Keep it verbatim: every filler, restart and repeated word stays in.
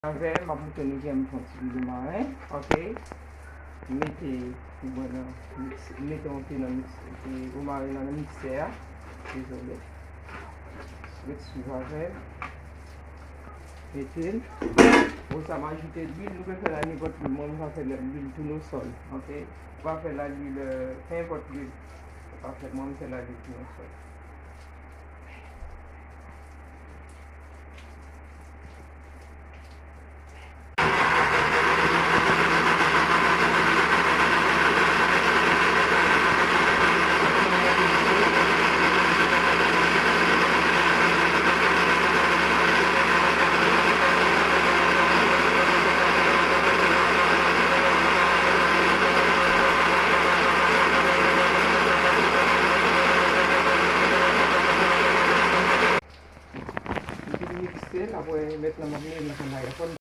Avè m ap montre nou kijan m fè yon ti lwil maren, ok. Mete pou mwen nan miks, mete yon ti nan miks, e, romaren nan nan miksè a. Dezole. Ret swiv avè m. Mete l. Bon, sa m ajoute lwil, nou pe fè la nenpòt lwil. Mwen, m ka fè lwil tounesòl, ok. Ou ka fè la lwil, euh, nenpòt lwil. Ou ka fè, mwen, m fè la lwil tounesòl.